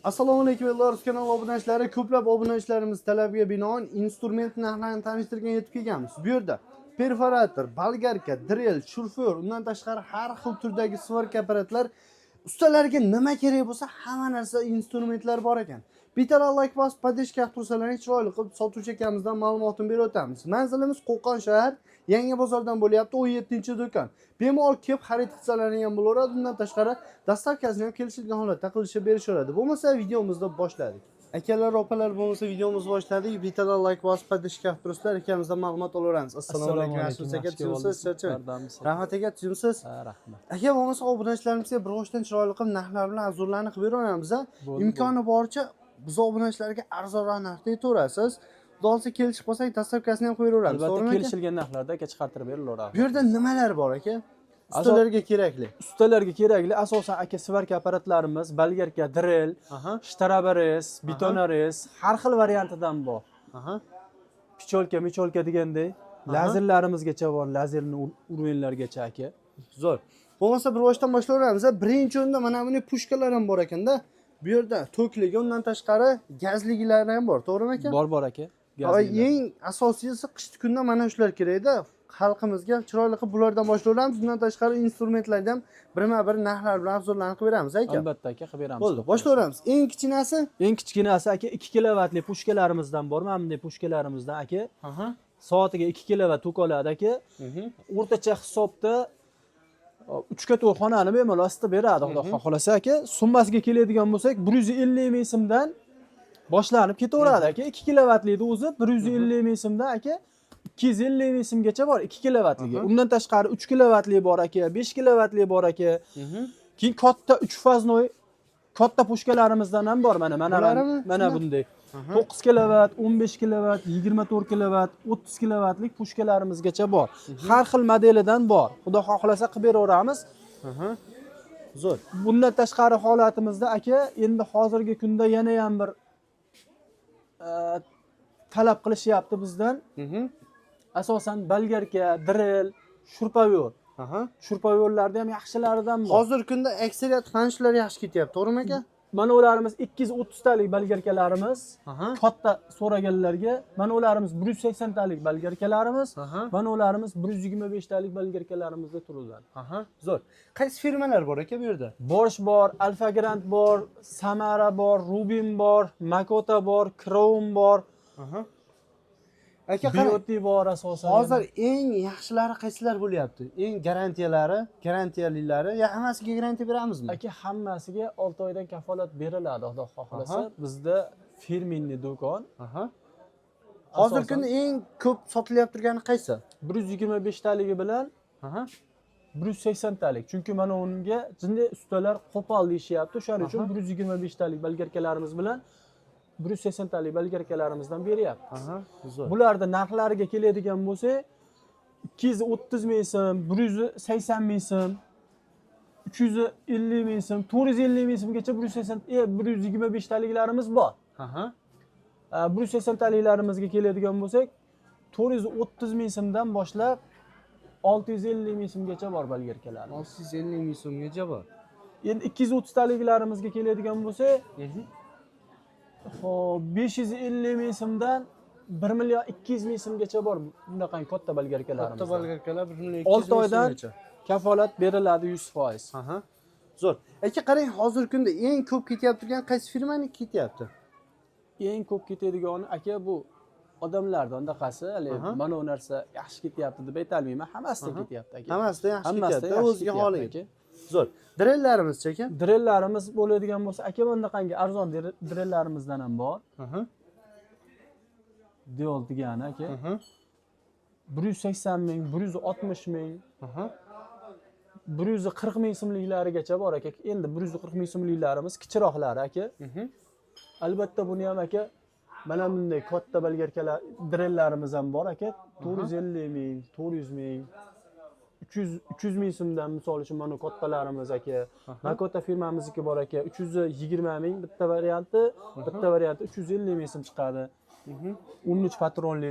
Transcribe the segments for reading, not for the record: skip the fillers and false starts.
Assalomu alaykum, Belarus kanali obunachilari. Ko'plab obunachilarimiz talabiga binoan instrument narxlarini tanishtirgan yetib kelganmiz. Bu yerda perforator, bolgarka, drel, shurfyor, undan tashqari har xil turdagi сварка apparatlar, ustalarga nima kerak bo'lsa, hamma narsa, instrumentlar bor ekan. Bittalar layk bosib, поддержка qilib tursalaring, chiroyli qilib sotuvchi akamizdan ma'lumotini berib o'tamiz. Manzilimiz Qo'qon shahar, Yangi bozordan bo'lyapti, 17-do'kon. Bemalol kelib xarid qilsalaring ham bo'laveradi. Undan tashqari доставка sini ham kelishilgan holatda qilishib berishaveradi. Bo'lmasa, videomizni boshladik. Akalar, opalar, bo'lmasa, videomizni boshladik. Bittadan layk bosib, поддержка qilib turibsizlar. Akamizdan ma'lumot olaveramiz. Assalomu alaykum, yaxshimisiz aka, tuzukmisiz? Charchamang. Rahmat aka, tuzukmisiz? Ha, rahmat. Aka, bo'lmasa, obunachilarimizga bir boshdan chiroyli qilib narxlar bilan обзор larni qilib beraveramiz, a? Bo'ldi. Imkoni boricha biz obunachilarga arzonroq narxda aytaverasiz. Xudo xohlasa, kelishib qolsak, доставка sini ham qo'yib beraveramiz. Albatta, To'g'rimi, aka? kelishilgan narxlarda, aka, chiqartirib berilaveradi. Bu yerda nimalar bor, aka? Ustalarga kerakli. Ustalarga kerakli asosan, aka, сварка apparatlarimiz, bolgarka, drel, штроборез, бетонорез har xil variantidan bor. Пчёлка, мичёлка degandek, lazerlarimizgacha bor, lazerni уровень largacha, aka. Zo'r. Bo'lmasa, bir boshdan boshlayveramiz. Birinchi o'rinda mana bunday пушка lar ham bor ekanda. Bu yerda tokligi, undan tashqari gazligilari ham bor, to'g'rimi, aka? Bor, aka. Va Gazlilar. eng asosiysi, qishki kunda mana shular kerakda. Xalqimizga chiroyli qilib bulardan boshlayveramiz. Undan tashqari instrumentlarni ham birma-bir narxlar bilan обзор larni qilib beramiz, aka. Albatta, aka, qilib beramiz. Bo'ldi, boshlayveramiz. Eng kichkinasi? Eng kichkinasi, aka, 2 kilovatli пушка larimizdan bor, mana bunday пушка larimizdan, aka. Soatiga 2 kilovat tok oladi, aka. O'rtacha hisobda 3 ga 4 xonani bemalol isitib beradi, xudo xohlasa, aka. Summasiga keladigan bo'lsak, 150 ming so'mdan boshlanib ketaveradi, aka. 2 kilovatlikni o'zi 150 ming so'mdan, aka, 250 ming so'mgacha bor 2 kilovatligi. Undan tashqari 3 kilovatli bor, aka, 5 kilovatli bor, aka. Keyin katta 3 фазной katta пушка larimizdan ham bor, mana mana. Bularimi? Mana bunday 9 kilovat, 15 kilovat, 24 kilovat, 30 kilovatlik пушка larimizgacha bor. Har xil modelidan bor. Xudo xohlasa, qilib beraveramiz. Zo'r. Bundan tashqari holatimizda, aka, endi hozirgi kunda yana ham bir talab qilishyapti bizdan. Asosan bolgarka, drel, шуруповёрт. Шуруповёрт larni ham yaxshilaridan bor. Hozirgi kunda aksariyat mana shular yaxshi ketyapti, to'g'rimi, aka? Mana ularimiz 230 talik bolgarkalarimiz katta so'raganlarga, mana ularimiz 180 talik bolgarkalarimiz, mana ularimiz 125 talik bolgarkalarimizda turadi. Zo'r. Qaysi firmalar bor, aka, bu yerda? Bosch bor, Alfa Grand bor, Samara bor, Rubin bor, Makota bor, Crown bor, Aka, qarang. BOT bor asosan. Hozir eng yaxshilari qaysilar bo'lyapti? Eng garantiyalari, garantiyalilari, yo hammasiga garantiya beramizmi? Aka, hammasiga 6 oydan kafolat beriladi, xudo xohlasa. Bizda фирменный do'kon. Hozirgi Asosan kunda eng ko'p sotilyapti turgani qaysi? 125 taligi bilan 180 talik. Chunki mana unga jinday ustalar qo'pol deyishyapti. O'shaning uchun 125 talik bolgarkalarimiz bilan 180 talik bolgarkalarimizdan beryapmiz. Zo'r. Bularni narxlariga keladigan bo'lsak, 230 ming so'm, 180 ming so'm, 350 ming so'm, 450 ming so'mgacha 180, 125 taliklarimiz bor. 180 taliklarimizga keladigan bo'lsak, 430 ming so'mdan boshlab 650 ming so'mgacha bor bolgarkalarimiz. 650 ming so'mgacha bor. Endi 230 taliklarimizga keladigan bo'lsak, xo'p, 550 ming so'mdan 1 million 200 ming so'mgacha bor bunaqangi katta bolgarkalarimiz. Katta bolgarkalar 1 million 200 Olti ming oydan so'mgacha. kafolat beriladi 100%. Zo'r. Aka, qarang, hozirgi kunda eng ko'p ketyapti turgan qaysi firmaniki ketyapti? Eng ko'p ketadigani, aka, bu odamlarni undaqasi haligi mana bu narsa yaxshi ketyapti deb aytolmayman, hammasida ketyapti, aka. Hammasida yaxshi Hammasida ketyapti, yaxshi o'ziga ketyapti, xoli. aka. Zo'r. Drellarimiz-chi, aka? Drellarimiz bo'ladigan bo'lsa, aka, bunaqangi arzon drellarimizdan ham bor. Diol degani, aka. 180 ming, 160 ming, 140 ming so'mliklarigacha bor, aka. Endi 140 ming so'mliklarimiz kichikroqlari, aka. Albatta, buni ham, aka, mana bunday katta bolgarkalar, drellarimiz ham bor, aka. 450 ming, 400 ming, 300, 300 ming so'mdan, misol uchun, mana kattalarimiz, aka. Makota firmamizniki bor, aka. 320 ming bitta varianti, bitta varianti 350 ming so'm chiqadi. 13 patronli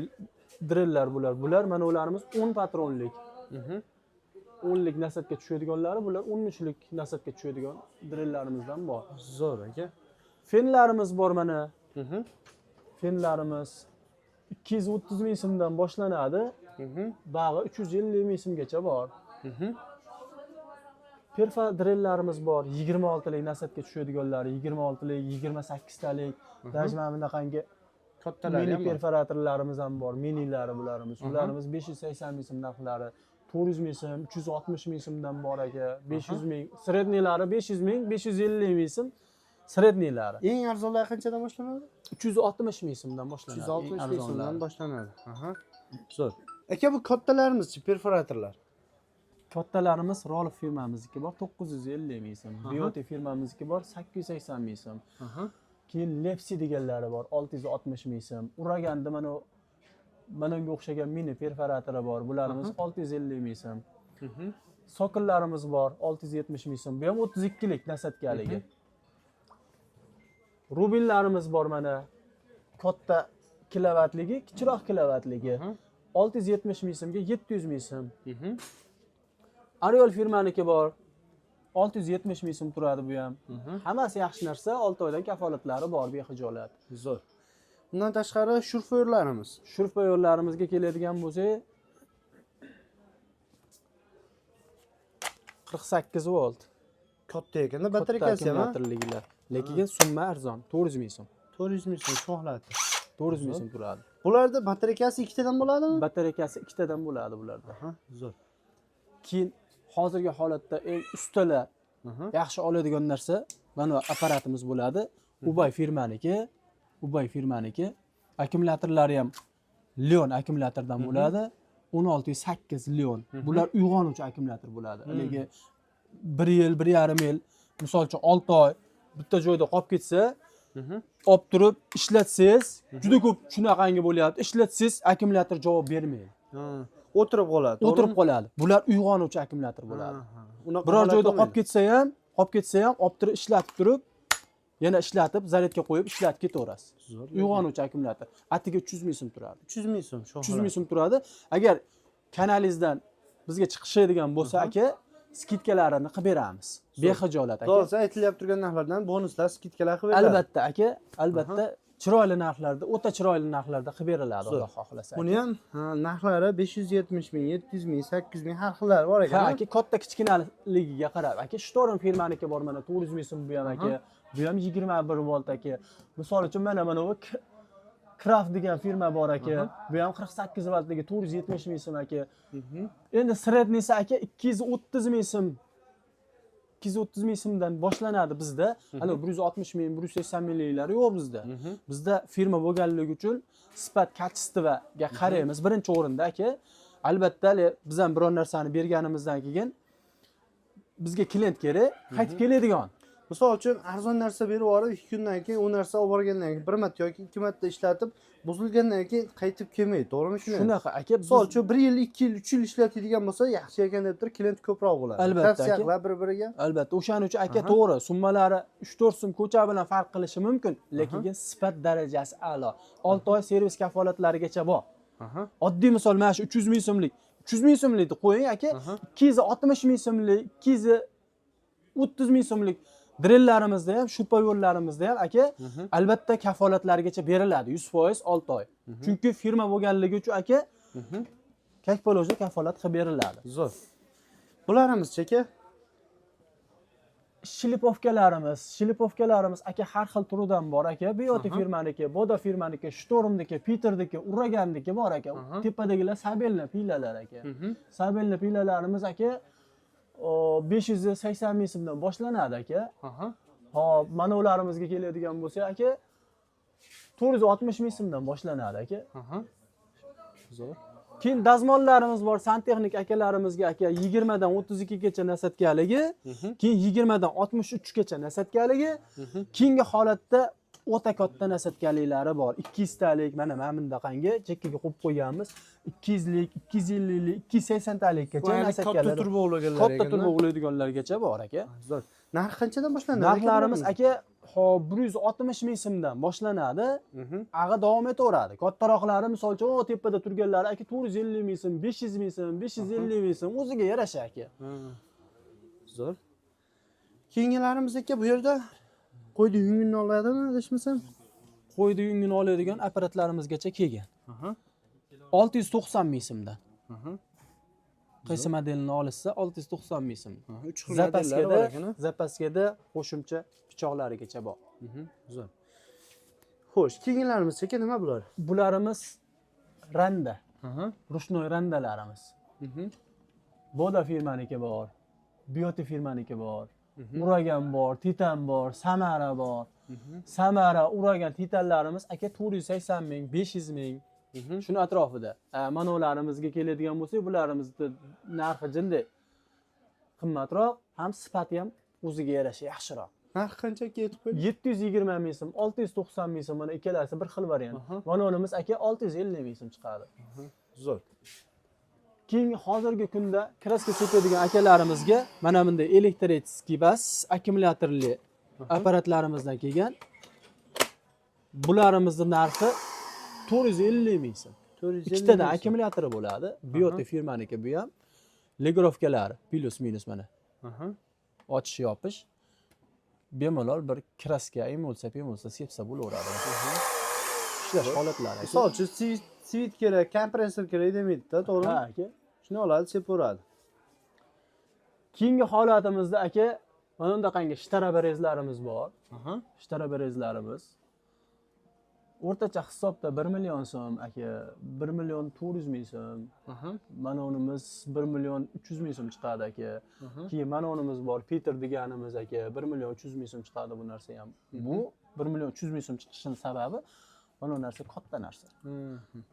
drellar bular. Bular, mana ularimiz 10 patronlik. 10lik насадка tushadiganlari bular, 13lik насадка tushadigan drellarimizdan bor. Zo'r, aka. Fenlarimiz bor mana. Fenlarimiz 230 ming so'mdan boshlanadi. Bag'i 350 ming so'mgacha bor. Perfodrellarimiz bor, 26lik насадка tushadiganlari, 26lik, 28talik, даже mana bunaqangi Kattalari mini ham bor. Perforatorlarimiz ham bor, minilari bularimiz. Bularimiz 580 ming so'm narxlari, 400 ming so'm, 360 ming so'mdan bor aka, 500 ming, средний lari 500 ming, 550 ming so'm средний lari. Eng arzonlari qanchadan boshlanadi? 360 ming so'mdan boshlanadi. 360 eng ming so'mdan arzonlari. Boshlanadi. Aha. Zo'r. Aka, bu kattalarimizchi, perforatorlar? Kattalarimiz Rolf firmamizniki bor, 950 ming so'm. Bioti firmamizniki bor, 880 ming so'm. Keyin Lepsi deganlari bor, 660 ming so'm. Uraganda mana unga o'xshagan mini perforatori bor. Bularimiz 650 ming so'm. Sokollarimiz bor, 670 ming so'm. Bu ham 32lik насадка ligi. Rubinlarimiz bor mana. Katta kilovatligi, kichikroq kilovatligi. 670 ming so'mga 700 ming so'm. Ariol firmaniki bor. 670 ming so'm turadi bu ham. Hammasi yaxshi narsa, 6 oydan kafolatlari bor, behijolat. Zo'r. Undan tashqari shurfo'rlarimiz. Shurpayo'llarimizga keladigan bo'lsak, 48 volt. Katta ekanda, Katta batareykasi ham, ha? akkumulyatorligilar. Lekin summa arzon, 400 ming so'm. 400 ming so'm shu holati. 400 ming so'm turadi. Bularda batareykasi ikkitadan bo'ladimi? Batareykasi ikkitadan bo'ladi bularda. Aha, zo'r. Keyin hozirgi holatda eng ustalar yaxshi oladigan narsa mana bu apparatimiz bo'ladi. Ubay firmaniki, Ubay firmaniki. Akkumulyatorlari ham Leon akkumulyatordan bo'ladi. 16.8 Leon. Bular uyg'onuvchi akkumulyator bo'ladi. Haligi 1 yil, 1,5 yil, misol uchun 6 oy bitta joyda qolib ketsa, olib turib ishlatsangiz, juda ko'p shunaqangi bo'lyapti. Ishlatsangiz akkumulyator javob bermaydi. Ha, o'tirib qoladi. O'tirib qoladi. Bular uyg'onuvchi akkumulyator bo'ladi. Unaqa Biror holat joyda qolib bo'lmaydi. ketsa ham, olib turib ishlatib turib, yana ishlatib, zaryadga qo'yib ishlatib ketaverasiz. Zo'r. Uyg'onuvchi akkumulyator. Atiga 300 ming so'm turadi. 300 ming so'm shu 300 holat. Ming so'm turadi. Agar kanalingizdan bizga chiqishadigan bo'lsa, aka, скидка larini qilib beramiz. Behijolat, aka. To'g'risi, aytilyapti turgan narxlardan bonuslar, скидка lar qilib beradi. Albatta, aka, albatta chiroyli narxlarda, o'ta chiroyli narxlarda qilib beriladi, Zo'r. Xudo xohlasa. Buni ham, ha, narxlari 570 ming, 700 ming, 800 ming har xillari bor ekan. Ha, Ha, aka, katta kichkinaligiga qarab. Aka, Shtorm firmaniki bor mana 400 ming so'm bu ham, aka. Bu ham 21 volt, aka. Misol uchun mana bu Craft degan firma bor, aka. Bu ham 48 voltligi 470 ming so'm, aka. Endi средний si, aka, 230 ming so'm. 230 ming so'mdan boshlanadi bizda. Hali 160 ming, 180 mingliklari yo'q bizda. Bizda firma bo'lganligi uchun sifat, качество ga qaraymiz birinchi o'rinda, aka. Albatta, hali biz ham biror narsani berganimizdan keyin bizga klient kerak, qaytib keladigan. Misol uchun arzon narsa berib yuborib, 2 kundan keyin u narsa olib borgandan keyin bir marta yoki ikki marta ishlatib, buzilgandan keyin qaytib kelmaydi, to'g'rimi shunday? Shunaqa, aka. Misol uchun 1 yil, 2 yil, 3 yil ishlatadigan bo'lsa, yaxshi ekan deb turib klient ko'proq bo'ladi. Albatta, Tavsiya aka. qiladi bir-biriga. Albatta, o'shaning uchun, aka, to'g'ri, summalari 3-4 so'm ko'cha bilan farq qilishi mumkin, lekin sifat darajasi a'lo. 6 oy servis kafolatlarigacha bor. Oddiy misol, mana shu 300 ming so'mlik, 300 ming so'mlikni qo'ying, aka, 260 ming so'mlik, 230 ming so'mlik drellerimizda ham, shupayo'llarimizda ham, aka, albatta kafolatlarigacha beriladi 100% 6 oy. Chunki firma bo'lganligi uchun, aka, как положено kafolat qilib beriladi. Zo'r. Bularimiz aka? Шлифовка larimiz, шлифовка larimiz, aka, har xil turidan bor, aka. Bioti firmaniki, Boda firmaniki, Shtormniki, Piterniki, Uraganniki bor, aka. Tepadagilar сабельный pilalar, aka. Сабельный pilalarimiz, aka, 580 ming so'mdan boshlanadi, aka. Hop, mana uलाrimizga keladigan bo'lsak, aka, 460 ming so'mdan boshlanadi, aka. Zo'r. Keyin dazmollarimiz bor, santexnik akalarimizga, aka, 20 dan 32 gacha насадка ligi, keyin 20 dan 63 gacha насадка ligi, keyingi holatda o'ta katta насадка liklari bor. 200 talik mana bunaqangi chekkaga qo'yib qo'yganmiz. 200 lik, 250 lik, 280 talikgacha Ya'ni katta насадка lar. turba ulaganlar Katta ekanda. turba ulaydiganlargacha bor, aka. Zo'r. Narxi qanchadan boshlanadi? Narxlarimiz, aka, hop, 160 ming so'mdan boshlanadi. Ag'a davom etaveradi. Kattaroqlari, misol uchun, o tepada turganlari, aka, 450 ming so'm, 500 ming so'm, 550 ming so'm, o'ziga yarasha, aka. Zo'r. Keyingilarimiz, aka, bu yerda Qo'yni yungini oladimi, adashmasam? Qo'yni yungini oladigan apparatlarimizgacha kelgan. 690 ming so'mdan. Qaysi modelini olishsa, 690 ming so'm. 3 xil modellari bor Zapaskada, ekan, a? zapaskada qo'shimcha pichoqlarigacha bor. Zo'r. Xo'sh, keyingilarimiz aka, nima bular? Bularimiz randa, ручной randalarimiz. Boda firmaniki bor, Bioti firmaniki bor, Uragan bor, Titan bor, Samara bor. Samara, Uragan, Titanlarimiz aka 480 ming, 500 ming shuni atrofida. Manolarimizga keladigan bo'lsak, bularimizni narxi jinday qimmatroq, ham sifati ham o'ziga yarasha yaxshiroq. Narxi qancha yetib qo'ydi? 720 ming so'm, 690 ming so'm, mana ikkalasi bir xil variant. Manolimiz aka 650 ming so'm chiqadi. Zo'r. Keyingi hozirgi kunda краска sepadigan akalarimizga mana bunday электрический bas akkumulyatorli apparatlarimizdan kelgan. Bularimizni narxi 450 ming so'm. 450 Ikkitadan ming so'm. akkumulyatori bo'ladi. Bioti firmaniki bu ham. Регулировка lari плюс минус mana. Ochish yopish. Bemalol bir краска, emulsiya, emulsiya sepsa bo'laveradi. Ishlash holatlari aka. Misol uchun, свет kerak, kompressor kerak demaydi-da, to'g'rimi? Ha aka. Shuni oladi, sepaveradi. Keyingi holatimizda aka, mana bundaqangi штроборез larimiz bor. Штроборез larimiz o'rtacha hisobda 1 million so'm aka, 1 million 400 ming so'm. Mana unimiz 1 million 300 ming so'm chiqadi aka. Keyin mana unimiz bor, Peter deganimiz aka, 1 million 300 ming so'm chiqadi bu narsa ham. Bu 1 million 300 ming so'm chiqishini sababi, mana bu narsa katta narsa.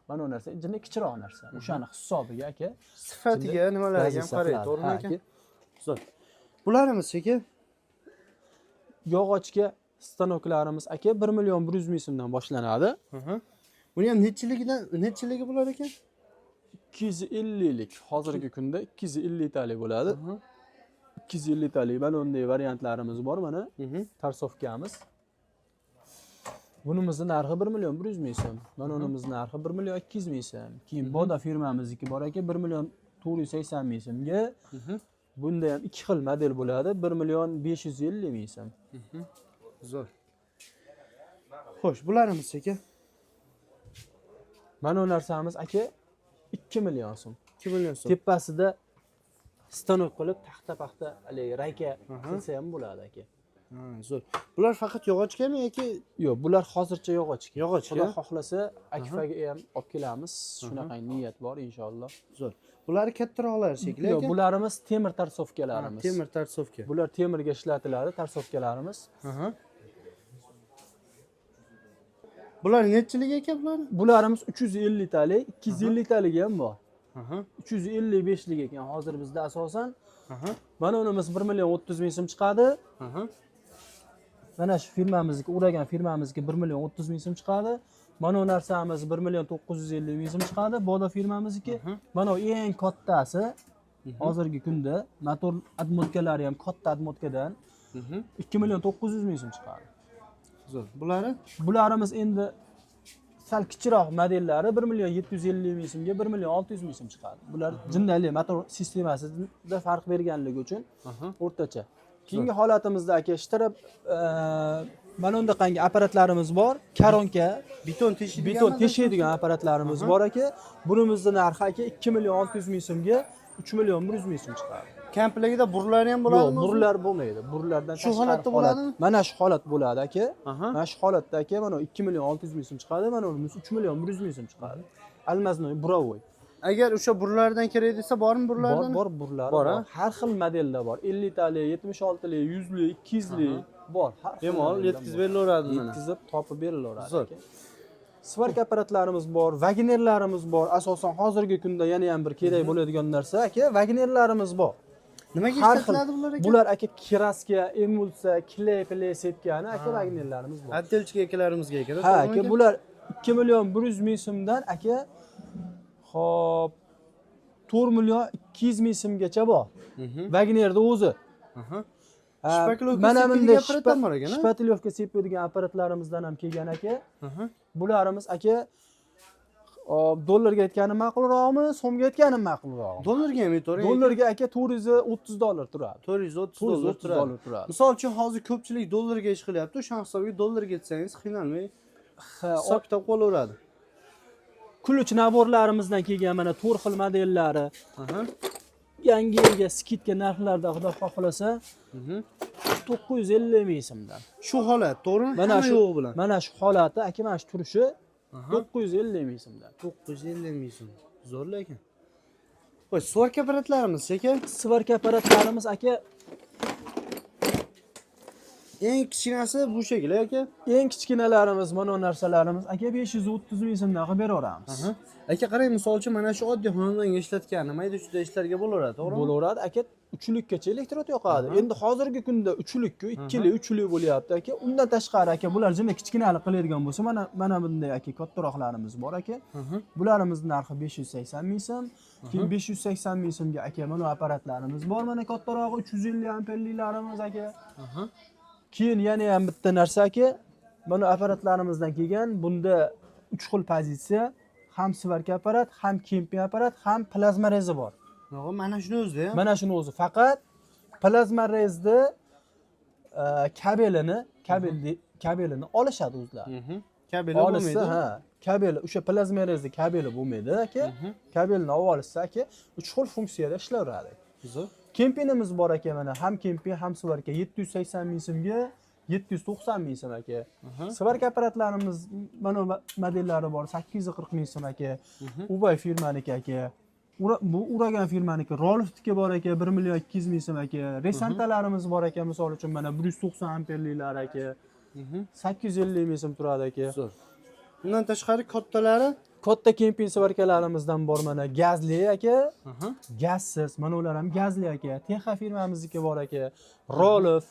Mana bu narsa jinday kichikroq narsa. O'shani hisobiga aka. Sifatiga, nimalarga ham razilsa qaraydi, qiladi. to'g'rimi Ha, aka? aka. Zo'r. Bularimiz aka? Yog'ochga stanoklarimiz aka 1 million 100 ming so'mdan boshlanadi. Buni ham nechiligidan, nechiligi bular ekan? 250 lik, hozirgi kunda 250 talik bo'ladi. 250 talik mana bunday variantlarimiz bor mana торцовка miz. Bunimizni narxi 1 million 100 ming so'm. Mana unimizni narxi 1 million 200 ming so'm. Keyin Boda firmamizniki bor aka, 1 million 480 ming so'mga. Bunda ham ikki xil model bo'ladi, 1 million 550 ming so'm. Zo'r. Xo'sh, bularimiz aka? Mana bu narsamiz aka 2 million so'm. 2 million so'm. Tepasida stanok qilib, taxta paxta haligi rayka qilsa ham bo'ladi aka. Ha, zo'r. Bular faqat yog'ochgami yoki Yo'q, bular hozircha yog'ochga. Yog'ochga? Xudo xohlasa, akfaga ham olib kelamiz. Shunaqa niyat bor inshaalloh. Zo'r. Bular kattaroqlari shekilli Yo'q, aka. Bularimiz temir торцовка larimiz. Temir торцовка. Bular temirga ishlatiladi, торцовка larimiz. Bular nechilik aka bular? Bularimiz 350 talik, 250 taligi ham bor. 355 lik ekan hozir bizda asosan. Mana unimiz 1 million 30 ming so'm chiqadi. Mana shu firmamizniki, Uragan firmamizniki 1 million 30 ming so'm chiqadi. Mana bu narsamiz 1 million 950 ming so'm chiqadi. Boda firmamizniki. Mana bu eng kattasi hozirgi kunda, motor обмотка lari ham katta обмотка dan 2 million 900 ming so'm chiqadi. Zo'r. Bulari? Bularimiz endi sal kichikroq modellari 1 million 750 ming so'mga, 1 million 600 ming so'm chiqadi. Bular jindali motor sistemasida farq berganligi uchun o'rtacha. Keyingi holatimizda aka, shtirib mana bundaqangi apparatlarimiz bor. Коронка, Beton teshiydigan. Beton teshiydigan apparatlarimiz bor aka. Bunimizni narxi aka 2 million 600 ming so'mga, 3 million 100 ming so'm chiqadi. Komplektida burlari ham Yo'q, bo'ladimi? Burlar bo'lmaydi. Burlardan Shu tashqari holatda holat. bo'ladimi? Mana shu holat bo'ladi aka. Mana shu holatda aka, mana 2 million 600 ming so'm chiqadi, mana unimiz 3 million 100 ming so'm chiqadi. Алмазной буровой. Agar o'sha burlardan kerak desa, bormi Bor, burlardan? bor burlari Bor, bor. a? Har xil modelda bor. 50 talik, 76 lik, 100 lik, 200 lik bor. Har xil Bemalol modeldan yetkazib bor. berilaveradi mana. Yetkazib, topib berilaveradi Zo'r. aka. Сварка apparatlarimiz bor, vagnerlarimiz bor. Asosan hozirgi kunda yana ham bir kerak bo'ladigan narsa aka, vagnerlarimiz bor. Nimaga Har xil. ishlatiladi bular aka? Bular aka краска, emulsiya, клей, pley sepgani aka, vagnerlarimiz bor. Отделочка akalarimizga aka. Ha aka, bular 2 million 100 ming so'mdan aka, hop, 4 million 200 ming so'mgacha bor. Vagnerda o'zi. Ha, Шпаклёвка mana sepadigan bunday apparat ham bor ekan, a? Шпатлёвка sepadigan apparatlarimizdan ham kelgan aka. Bularimiz aka Hop, dollarga aytganim ma'qulroqmi, so'mga aytganim ma'qulroqmi? Dollarga ham aytavering. Dollarga, aka, 430 dollar turadi. 430 430 dollar turadi. Dollar turadi. Misol uchun, hozir ko'pchilik dollarga ish qilyapti. O'sha hisobga dollarga etsangiz, qiynalmay hisob kitob bo'laveradi. Ключ набор larimizdan kelgan mana to'rt xil modellari. Yangi yilga скидка narxlarda, xudo xohlasa, 950 ming so'mdan. Shu holat, to'g'rimi? Mana Hamma shu yo'g'i bilan. Mana shu holati, aka, mana shu turishi 950 ming so'mdan. 950 ming so'm. Zo'r lekin. Voy, сварка apparatlarimiz, aka. Сварка apparatlarimiz, aka. Eng kichkinasi bu shekilli, aka. Eng kichkinalarimiz, mana bu narsalarimiz, aka, 530 ming so'mdan qilib beraveramiz. Aka, qarang, misol uchun, mana shu oddiy xonadonga ishlatgani mayda chuyda ishlarga bo'laveradi, to'g'rimi? Bo'laveradi, aka, uchlikkacha elektrod yoqadi. Endi hozirgi kunda uchlikku, ikkili, uchlik bo'lyapti, aka. Undan tashqari, aka, bular jimi kichkinalik qiladigan bo'lsa, mana bunday, aka, kattaroqlarimiz bor, aka. Bularimizni narxi 580 ming so'm. Keyin 580 ming so'mga, aka, mana bu apparatlarimiz bor, mana kattarog'i 350 amperlilarimiz, aka. Keyin yana ham bitta narsa, aka, mana apparatlarimizdan kelgan, bunda uch xil pozitsiya: ham сварка apparat, ham kemping apparat, ham плазморез i bor. Yo'q, mana shuni o'zida ham. Mana shuni o'zi, faqat плазморез ni kabelini olishadi o'zlari. Kabeli Olishsa, bo'lmaydi. Ha, kabeli, o'sha плазморез ni kabeli bo'lmaydi, aka. Kabelini olib olishsa, aka, uch xil funksiyada ishlayveradi. Zo'r. Kempinimiz bor, aka, mana ham kemping, ham сварка 780 ming so'mga 790 ming so'm, aka. Сварка apparatlarimiz mana bu modellari bor, 840 ming so'm, aka. Ubay firmaniki, aka. Bu Uragan firmaniki, Rolfniki bor, aka, 1 million 200 ming so'm, aka. Resantalarimiz bor, aka, misol uchun, mana 190 amperliklar, aka. 850 ming so'm turadi, aka. Zo'r. Undan tashqari kattalari? Katta kemping сварка larimizdan bor, mana gazli, aka. Gazsiz, mana ular ham gazli, aka. Texa firmamizniki bor, aka. Rolf,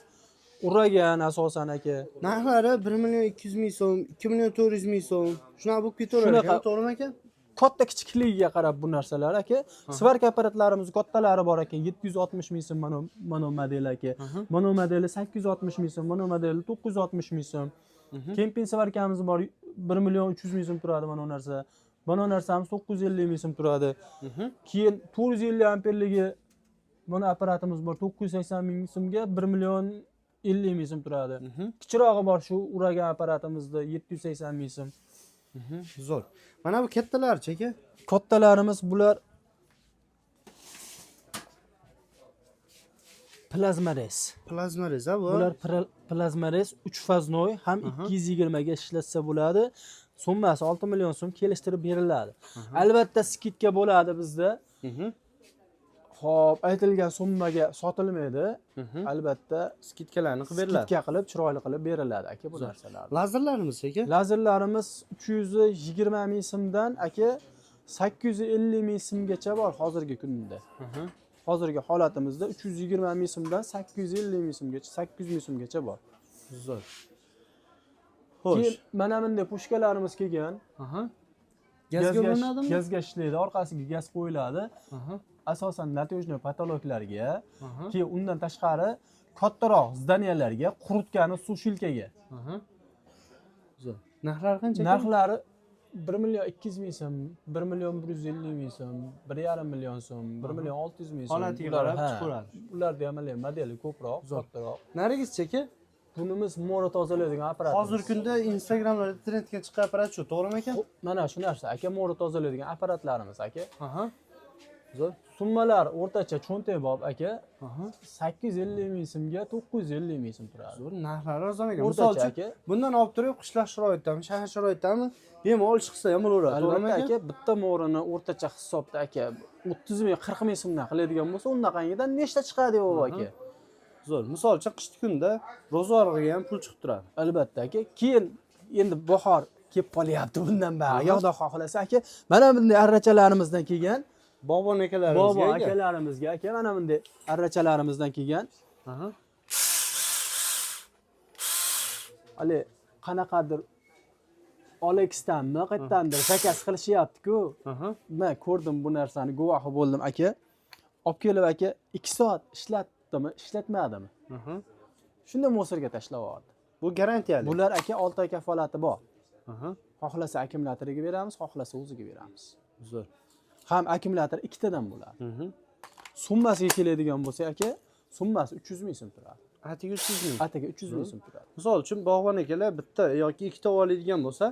Uragan asosan, aka. Narxlari 1 million 200 ming so'm, 2 million 400 ming so'm. Shunaqa bo'lib ketaverar Shunaqa. ekan, to'g'rimi, aka? Katta kichikligiga qarab bu narsalar, aka. Сварка apparatlarimiz kattalari bor, aka, 760 ming so'm, mana bu model, aka. Mana bu modeli 860 ming so'm, mana bu modeli 960 ming so'm. Kemping сварка miz bor, 1 million 300 ming so'm turadi mana bu narsa. Mana bu narsamiz 950 ming so'm turadi. Keyin 450 amperligi mana apparatimiz bor, 980 ming so'mga 1 million 50 ming so'm turadi. Kichirog'i bor shu Uragan apparatimizda, 780 ming so'm. Zo'r. Mana bu kattalarchi, aka? Kattalarimiz bular плазморез. Плазморез bu. Bular плазморез 3 фазной, ham 220 ga ishlatsa bo'ladi. Summasi 6 million so'm, kelishtirib beriladi. Albatta, скидка bo'ladi bizda. Xo'p, aytilgan summaga sotilmaydi. Albatta, Скидка larni qilib beriladi. скидка qilib, chiroyli qilib beriladi, aka, bu narsalar. Lazerlarimiz, aka? Lazerlarimiz 320 ming so'mdan, aka, 850 ming so'mgacha bor hozirgi kunda. Hozirgi holatimizda 320 ming so'mdan 850 ming so'mgacha, 800 ming so'mgacha bor. Zo'r. Xo'sh. Keyin mana bunday пушка larimiz kelgan. Gazga ulanadimi? Gazga ishlaydi, orqasiga gaz qo'yiladi. Asosan натяжной потолок larga, keyin undan tashqari kattaroq здания larga, quritgani сушилка ga. Zo'r. Narxlari qancha, aka? Narxlari 1 million 200 ming so'm, 1 million 150 ming so'm, 1,5 million so'm, 1 million 600 ming so'm. Holatiga Ular, qarab ha, chiqaveradi. Ularda ham modeli ko'proq, kattaroq. Narigisichi, aka? Bunimiz mo'ri tozalaydigan apparat. Hozirgi kunda Instagramlarda trendga chiqqan apparat shu, to'g'rimi, aka? Mana shu narsa, aka, mo'ri tozalaydigan apparatlarimiz, aka. Zo'r. Summalar o'rtacha cho'ntakbop, aka. 850 ming so'mga 950 ming so'm turadi. Zo'r, narxlari arzon ekan. O'rtacha, Misol uchun, aka. bundan olib turib qishloq sharoitdami, shahar sharoitdami, bemalol ish qilsa ham bo'laveradi, to'g'rimi, Albatta, aka? aka, bitta mo'rini o'rtacha hisobda, aka, 30 ming, 40 ming so'mdan qiladigan bo'lsa, undaqangidan nechta chiqadi u, aka? Zo'r. Misol uchun, qishki kunda ro'zg'orga ham pul chiqib turadi. Albatta, aka. Keyin endi bahor kelib qolyapti bundan bari. Xudo xohlasa, aka, mana bunday arrachalarimizdan kelgan. Bog'bon akalarimizga, Bog'bon aka. akalarimizga, aka, mana bunday arrachalarimizdan kelgan. Hali qanaqadir OLXdanmi, qayerdandir заказ qilishyapti-ku. Men ko'rdim bu narsani, guvohi bo'ldim, aka. Olib kelib, aka, 2 soat ishlatdimi, ishlatmadimi? Shunda мусор ga tashlab yubordi. Bu garantiyali. Bular, aka, 6 oy kafolati bor. Xohlasa akkumulyatoriga beramiz, xohlasa o'ziga beramiz. Zo'r. Ham akkumulyator ikkitadan bo'ladi. Summasiga keladigan bo'lsak aka, summasi 300 ming so'm turadi. Atigi 300 ming. Atigi 300 ming so'm turadi. Misol uchun bog'bon akalar bitta yoki ikkita oladigan bo'lsa,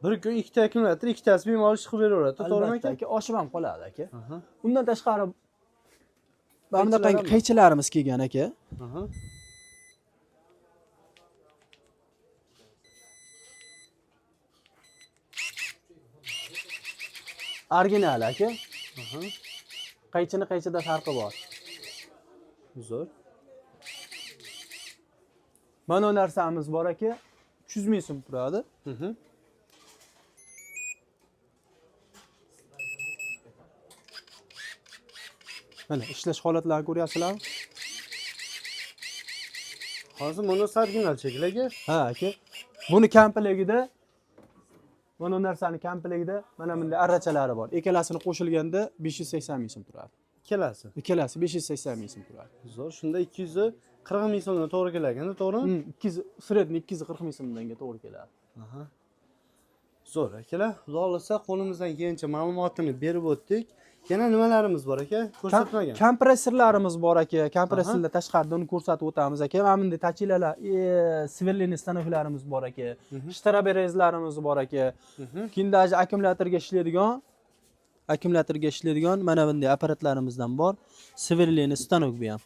bir kun ikkita akkumulyator, ikkitasi bemalol chiqib beraveradi, to'g'rimi Albatta aka? aka, oshib ham qoladi aka. Undan tashqari mana bunaqangi Qaychilar qaychilarimiz kelgan aka. Original aka. Qaychini qaychida farqi bor. Zo'r. Mana bu narsamiz bor aka, 300 ming so'm turadi. Mana ishlash holatlarini ko'ryapsizlarmi? Hozir bunisi original shekilli aka. Ha aka. Buni komplegida, mana bu narsani komplegida mana bunday arrachalari bor. Ikkalasini qo'shilganda 580 ming so'm turadi. Ikkalasi. Ikkalasi 580 ming so'm turadi. Zo'r. Shunda 240 ming so'mdan to'g'ri kelar, to'g'rimi? 200 средний 240 ming so'mdanga to'g'ri keladi. Zo'r akalar, xudo xohlasa qo'limizdan kelgancha ma'lumotini berib o'tdik. Yana nimalarimiz bor aka? Ko'rsatmagan. Kompressorlarimiz bor aka. Kompressorlar tashqarida, uni ko'rsatib o'tamiz aka. Mana bunday точила lar, сверлильный stanoklarimiz bor aka. Штроборез larimiz bor aka. Keyin даже akkumulyatorga ishlaydigan mana bunday apparatlarimizdan bor. Сверлильный stanok bu ham.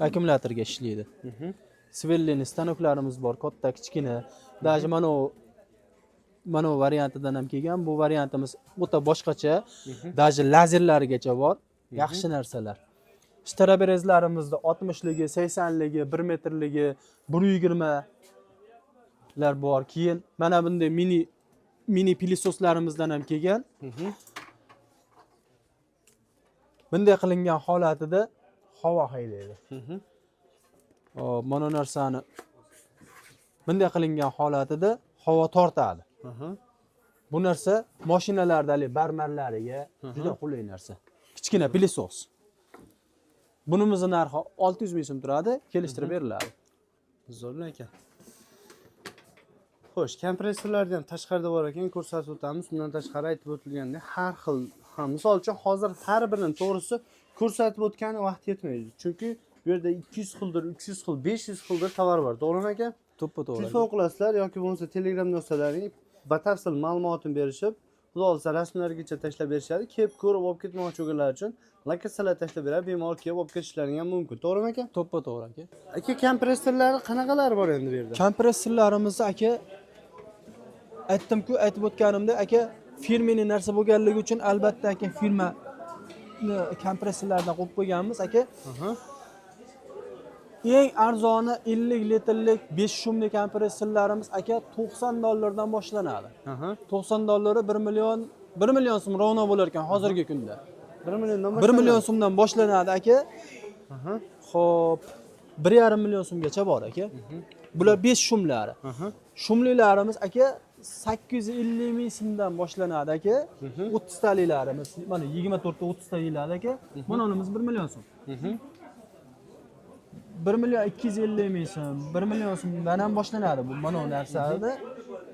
Akkumulyatorga ishlaydi. Сверлильный stanoklarimiz bor, katta, kichkina. Даже mana bu variantidan ham kelgan. Bu variantimiz o'ta boshqacha. Даже lazerlarigacha bor. Yaxshi narsalar. Штроборез larimizda 60ligi, 80ligi, 1 metrligi, 1.20 lar bor. Keyin mana bunday mini mini пылесос larimizdan ham kelgan. Bunday qilingan holatida havo haydaydi. Hop, mana bu narsani bunday qilingan holatida havo tortadi. Bu narsa mashinalarda haligi barmarlariga juda qulay narsa. Kichkina пылесос. Bunimizni narxi 600 ming so'm turadi, kelishtirib beriladi. Zo'r ekan. Xo'sh, kompressorlarni ham tashqarida bor ekan, ko'rsatib o'tamiz. Undan tashqari aytib o'tilgandek, har xil, ha, misol uchun hozir har birini to'g'risi ko'rsatib o'tgani vaqt yetmaydi. Chunki bu yerda 200 xildir, 300 xil, 500 xildir tovar bor. To'g'rimi aka? To'ppa to'g'ri. Telefon qilasizlar yoki bo'lmasa Telegram do'stlaring batafsil ma'lumotini berishib, xudo xohlasa rasmlargacha tashlab berishadi. Kelib ko'rib olib ketmoqchi bo'lganlar uchun lokatsiyalar tashlab beradi, bemalol kelib olib ketishlari ham mumkin. To'g'rimi aka? To'ppa to'g'ri aka. Aka, kompressorlari qanaqalari bor endi bu yerda? Kompressorlarimizni aka, aytdim-ku, aytib o'tganimda aka, фирменный narsa bo'lganligi uchun albatta aka firma kompressorlardan qo'yib qo'yganmiz aka. Eng arzoni 50 litrlik 5 шумli kompressorlarimiz aka 90 dollardan boshlanadi. 90 dollari 1 million, 1 million so'm ровно bo'lar ekan hozirgi kunda. 1 milliondan 1 million so'mdan boshlanadi aka. Xo'p, 1,5 million so'mgacha bor aka. Bular 5 шум lari. Шум lilarimiz aka 850 ming so'mdan boshlanadi aka. 30 talilarimiz mana 24 ta 30 ta deyiladi aka. Mana unimiz 1 million so'm. 1 million 250 ming so'm, 1 million so'mdan ham boshlanadi bu mana bu narsani.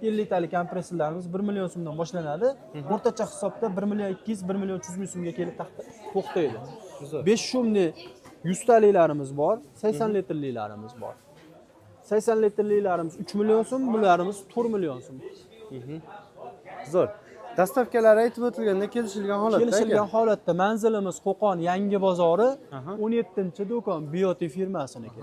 50 talik kompressorlarimiz 1 million so'mdan boshlanadi. O'rtacha hisobda 1 million 200, 1 million 300 ming so'mga kelib to'xtaydi. Zo'r. 5 шум li 100 taliklarimiz bor, 80 litrlilarimiz bor. 80 litrlilarimiz 3 million so'm, bularimiz 4 million so'm. Zo'r. Доставка lari aytib o'tilganda kelishilgan holatda. Kelishilgan aka. Holatda manzilimiz Qo'qon Yangi bozori, 17-do'kon, Bioti firmasiniki.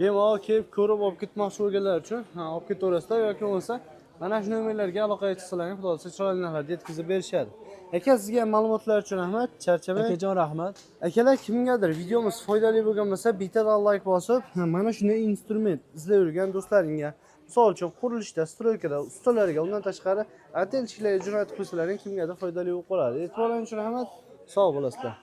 Bemalol kelib ko'rib olib ketmoqchi bo'lganlar uchun, ha, olib ketaverasizlar yoki bo'lmasa mana shu nomerlarga aloqaga chiqsalaring, xudo xohlasa chiroyli narxlarda yetkazib berishadi. Aka, sizga ham ma'lumotlar uchun rahmat, charchamang. Akajon, rahmat. Akalar, kimgadir videomiz foydali bo'lgan bo'lsa, bittadan layk bosib, ha, mana shunday instrument izlab yurgan do'stlaringga, misol uchun qurilishda, стройка da ustalarga, undan tashqari отельщик larga jo'natib qo'ysalaring, kimgadir foydali bo'lib qoladi. E'tiborlaring uchun rahmat. Sog' bo'lasizlar.